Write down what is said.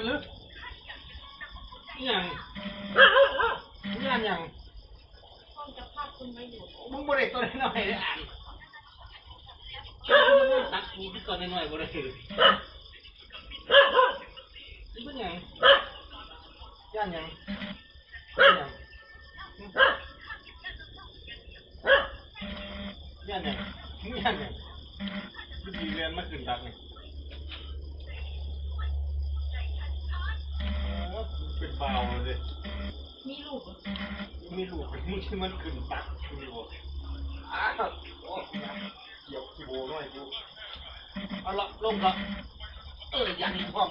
ອີ່ຫຍັງ? ຢ້ານຫຍັງ? ມຶງບໍ່ໄດ້ຕົວນ້ອຍໆເດ້ອານ. ຕັດກູຄືຕົວນ້ອຍໆບໍ່ໄດ້. ເປັນຫຍັງ? ຢ້ານຫຍັງ? ຢ້ານຫຍັງ? ມຶງຢ້ານຫຍັງ? ຄືຊິແລ່ນມາຂຶ້ນຕັກນີ້. ໂອ້ ເປັນບ່າວແລ້ວເດ້. ມີລູກ ມີລູກ ມຶງຊິມັນຂຶ້ນຕັກນີ້ບໍ່? ອ້າວ ໂອ້ຍ ກຽບຂີ້ໂບນ້ອຍກູ. ເອົາລະ ລົງເຖາະ. ເອີ ຢ້ານອີກພ້ອມ.